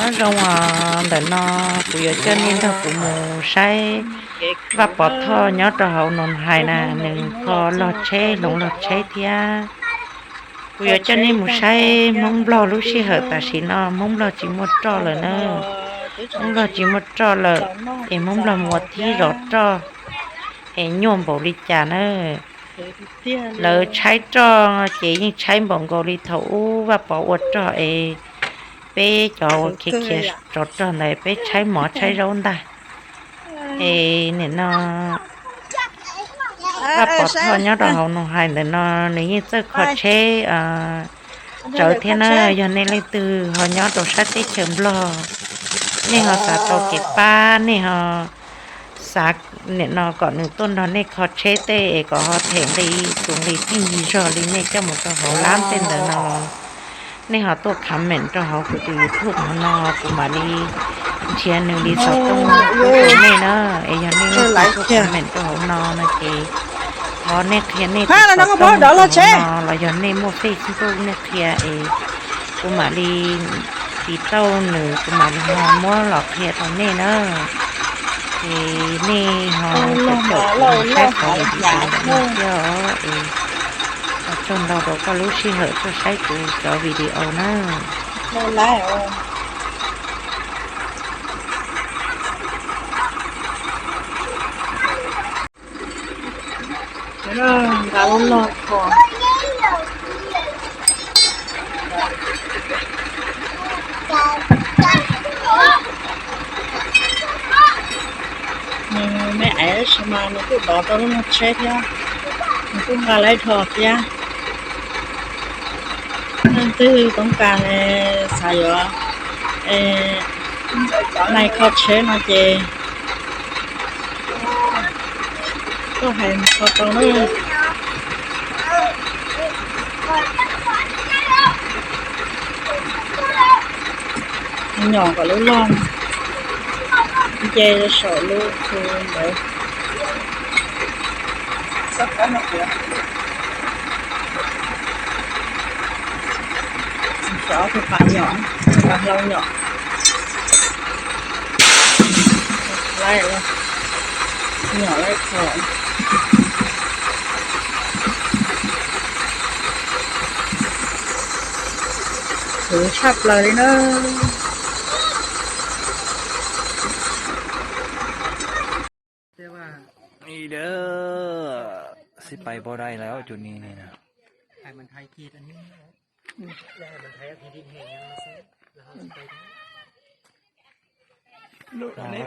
Nyob zoo os, ntawm no kuv yuav coj nej nrog kuv mus saib Vaj Pov Thoj nyob rau hauv Noos Hais na, nws kho log tsheb, hloov log tsheb thiab. Kuv yuav coj nej mus saib Hmoob Nplog lub sij hawm tam sim no, Hmoob Nplog tsis muaj roj lawm na. Hmoob Nplog tsis muaj roj lawm, es Hmoob Nplog mus ua thib zov roj, es nyuaj npaum li cas na. Lawv tshaib roj ces yeej tshaib npaum nkaus li thaum ub Vaj Pov ua roj es peb cov uas khiav khiav zov roj ntawd peb tshaib mov tshaib zaub ntag. Es nim no Vaj Pov Thoj nyob rau hauv Noos Hais ntawm no nws yeej txawj kho tsheb tsawv thiab na. Yog nej leej twg ho nyob rau sab teb chaws Nplog, nej ho xav tau kev pab, nej ho xav nim no kom nws tuaj nrog nej kho tsheb tej es kom ho them nqi, tus nqi txij ncig zog li nej coj mus rau hauv lab tej ntawd no los nej ho tuaj comment rau hauv kuv tus YouTube hauv no, kuv mam li nrhiav nws li xov tooj rau nej na. Es yog nej leej twg tuaj comment rau hauv no no ces thov nej qhia nej tus xov tooj rau hauv no, los yog nej muaj Facebook nej qhia es kuv mam li tiv tauj nws, kuv mam li ho muab los qhia rau nej na. Ces nej ho caum caum kuv saib qhov video ntawm no thiab os. Es ua tsaug ntau rau koj lub sij hawm tuaj saib kuv cov video na. Nqa lub log kho. Nws me aiv tab sis mas nws kuj dov tau lub log tsheb thiab, nws kuj nqa lawv dhos thiab. Leej twg toob kas xav yuav nais kho tsheb no ces tuaj hais kho tau na. Nyom kom lub log nce saum lub txhu ntawd. Ob tug pas nyom, pas hlau nyom. Laib, nyom laib kho. Khwv tshaj plaws li na. Xib pais pov dai lawm cov ni.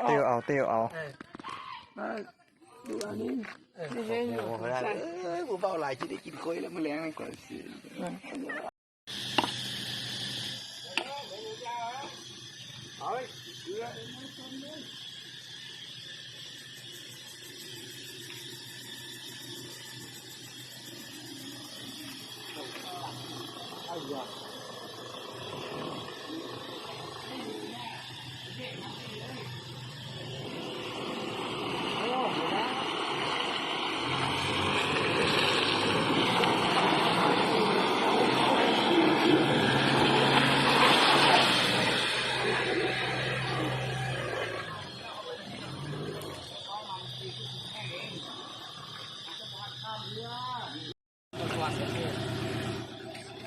Tej au, tej au.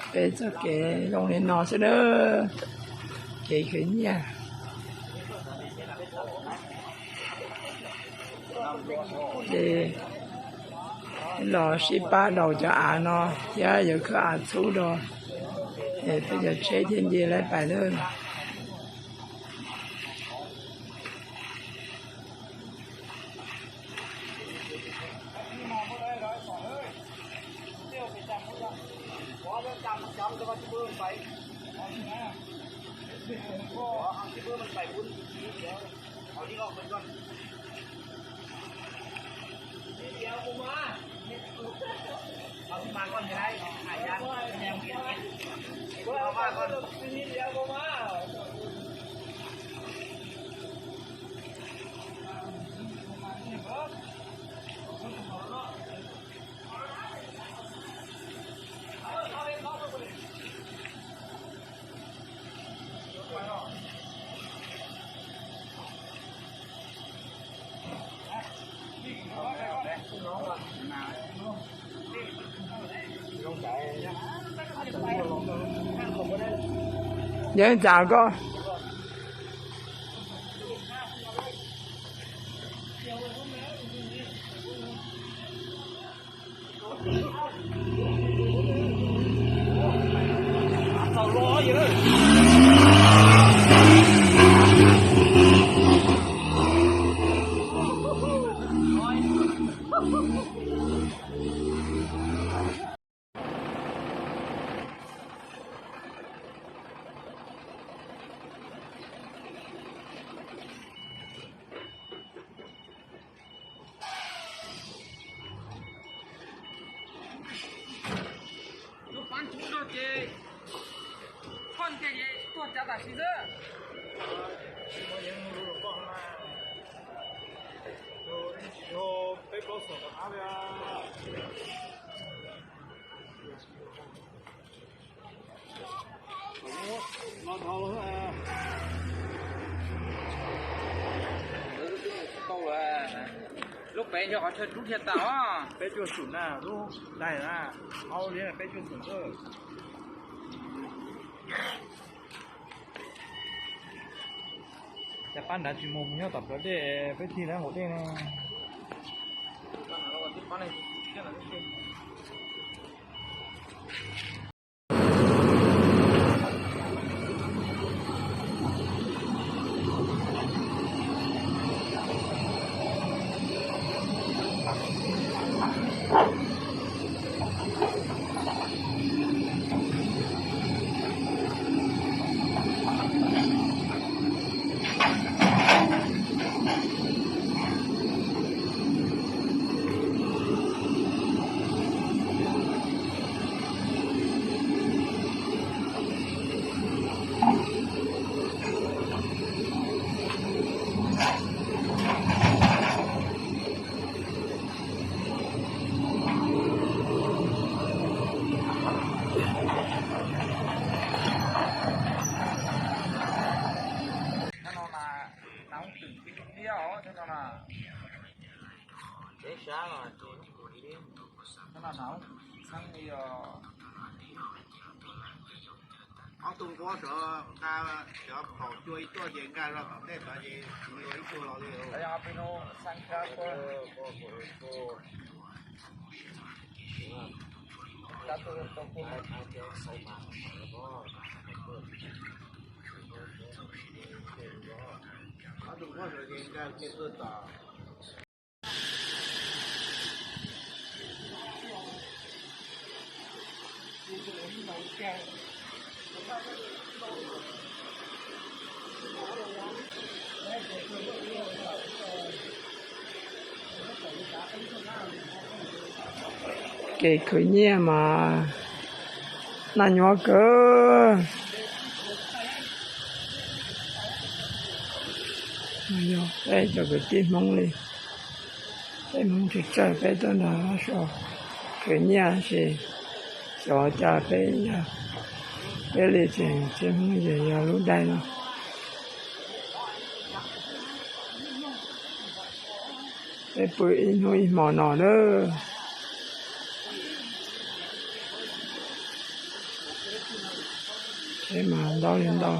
Peb txoj kev zoo li no xwb na, kev khwv nyiaj. Ces los sib pab daus cov av no thiab yuav khawb av txhub rau, es peb cov tsheb thiaj nce laib pais lawm. Yog ib tsam koj Lub pab ntsuj zog ces koj ntiag ces tuag cav tam sim xwb. Peb plaub xyoo rov qab li. Lub pem yog qhov chaw rub thiaj tas os. Peb cuaj xum na, lub daig na, aub liab peb cuaj xum xwb. Cas pab nrad tsis mus, mus nyob tom plawv dej, peb tig lawv nqus dej ne. Ob tug nquab sawv nqa cov phaum cua ib tuaj ces nkag zog tom ntej tod ces tsis yuav ib tug los li. Ob tug nquab sawv ces nkag kiag tuaj tom. Kev khwv nyiaj mas nag nyuab kawg. Yog peb cov kwv tij Hmoob li, peb Hmoob tsis tsawg peb tuaj nrog so khwv nyiaj tab sis xyov cas peb yog peb li ces tsis Hmoob ces yog lub dai no. Peb pw ib hnub ib hmo no na. Tsheb mas ntau li ntau.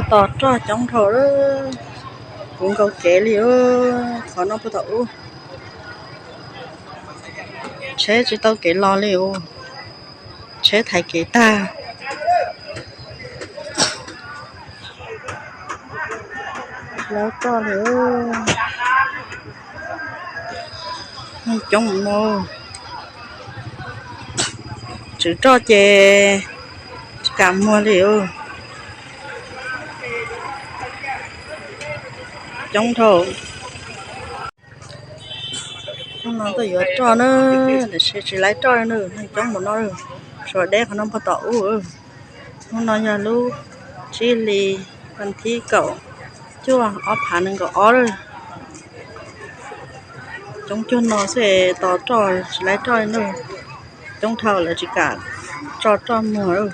Puag tom roj coob dhau, puv nkaus kev li. Qhov no puag tom ub, tsheb tsis tau kev los li os, tsheb thaiv kev tag. Lawv toj li. Coob mus, tswv roj ces tsis kam muag li. Coob dhau. Hnub no tuaj yuav roj na, tiam sis tsis laib roj li na, neeg coob mus no. Tshuav deb qhov no puag tom ub. Hnub no yog lub tsib hli, vas thib kaum cuaj, ob phav nees nkaum ob lawm. Coob cuag no xwb tos roj tsis laib roj li na. Coob dhau lawv tsis kam tso roj muag lawm.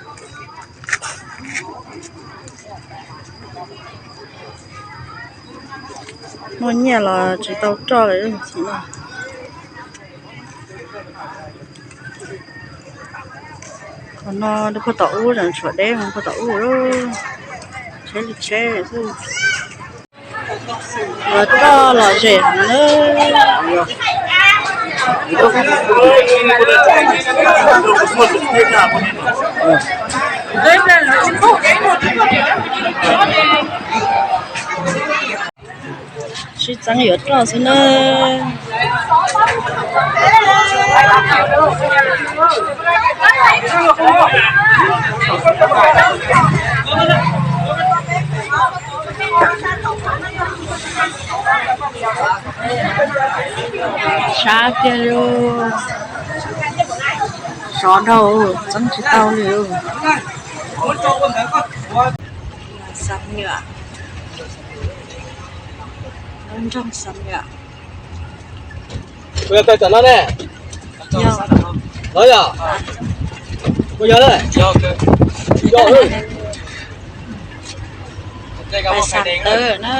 Muaj nyiaj los tsis tau roj lawm. Qhov no rau puag tom ub, tshuav deb mus puag tom ub lawm. Tsheb li tsheb xwb. Yuav roj lom zem heev na. Sib txeeb yuav roj xwb na. Sab tiag lauj, sov dhau, txeeb tsis tau li. Xam Nwm, lub nroog Xam Nwm. Kuv yog kawg tom no ne. Yog. Los yog? Kuv yog na. Yog. Pais Xam Tawv na.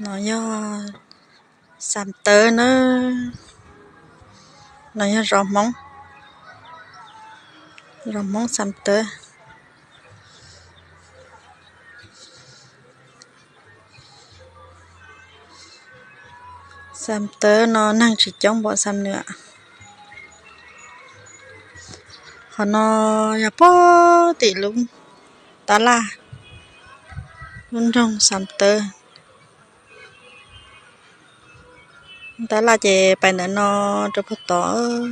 No yog Xam Tawv na. No yog zos Hmoob, zos Hmoob Xam Tawv. Xam Tawv no neeg tsis coob npaum Xam Nwm. Qhov no yog puag tim lub tab laj, lub nroog Xam Tawv. Tab laj ces pais ntawm no rau puag tod.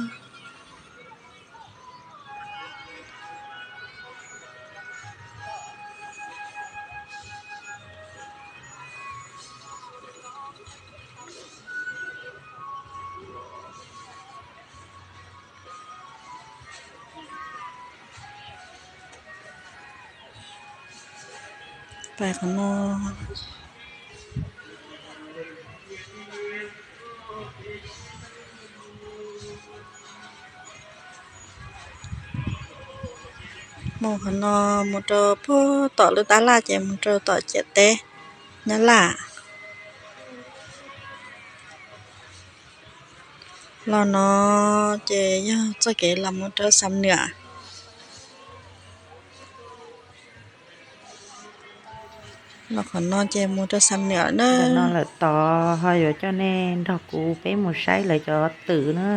Pais qhov no. Mus qhov no mus rau puag tom lub tab laj ces mus rau tom ciam teb Nyab Laj. Los no ces yog txoj kev los mus rau Xam Nwm. Los qhov no ces mus rau Xam Nwm na. Ntawm no lawm tod ho yuav coj nej nrog kuv peb mus saib lawv cov twm na.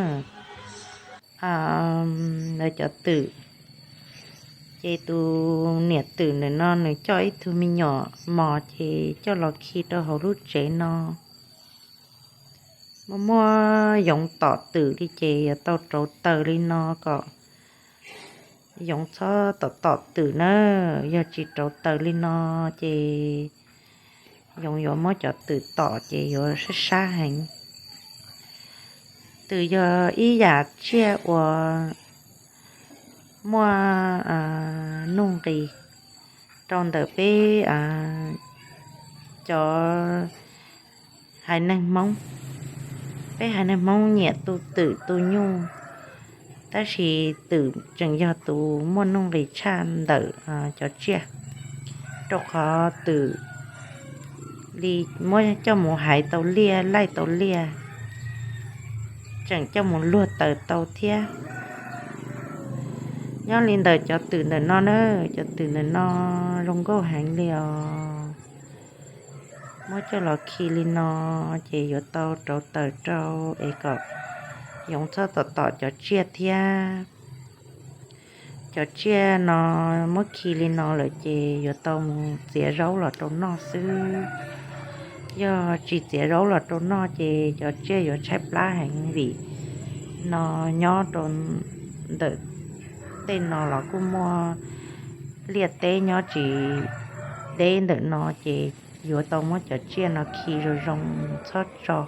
Lawv cov twm, ces tus niam twm ntawm no nws coj ib tug me nyuam mos ces coj los khi rau hauv lub tsev no. Muaj muaj yoov tom twm li ces yuav tau rauv taws li no kom yoov txhob tom tom twm na. Yog tsis rauv taws li no ces yoov yuav muab cov twm tom ces yuav sab sab heev. Twm yog ib yam tsiaj uas muaj nuj nqis rau ntawm peb cov haiv neeg Hmoob. Peb haiv neeg Hmoob nyiam tu twm tu nyuj, tab sis twm tseem yog tus muaj nuj nqis tshaj ntawm cov tsiaj, rau qhov twm li muab coj mus haiv tau liaj, laij tau liaj, tseem coj mus luag taws tau thiab. Nyob li ntawm cov twm ntawm no na, cov twm ntawm no zoo nkauj heev li os. Muab coj los khi li no ces yuav tau rauv taws rau es kom yoov txhob tom tom cov tsiaj thiab. Cov tsiaj no muab khi li no lawm ces yuav tau mus txiav zaub los rau noj xwb. Yog tsis txiav zaub los rau noj ces cov tsiaj yuav tshaib plab heev vim no nyob rau ntawm tej no los kuj muaj liaj teb nyob tsis deb ntawm no ces yuav tau muab cov tsiaj no khi zoo zoo txhob tso.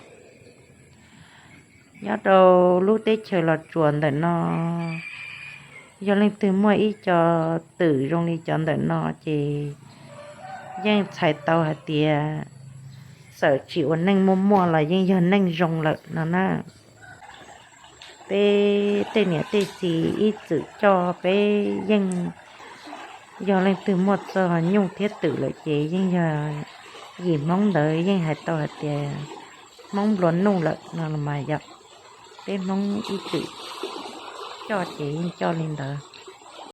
Nyob rau lub teb chaws Los Tsuas ntawm no, yog leej twg muaj ib co twm zoo li cov ntawm no ces yeej txhais tau hais tias txawm tsis ua neej muaj muaj los yeej yog neej zoo lawm no na. Peb tej niam tej txiv ib txwm coj peb yeej, yog leej twg muaj txog nyuj thiab twm lawm ces yeej yog yim Hmoob ntawd yeej hais tau hais tias Hmoob nplua nuj lawm no los mas yog peb Hmoob ib txwm coj ces yeej coj li ntawd.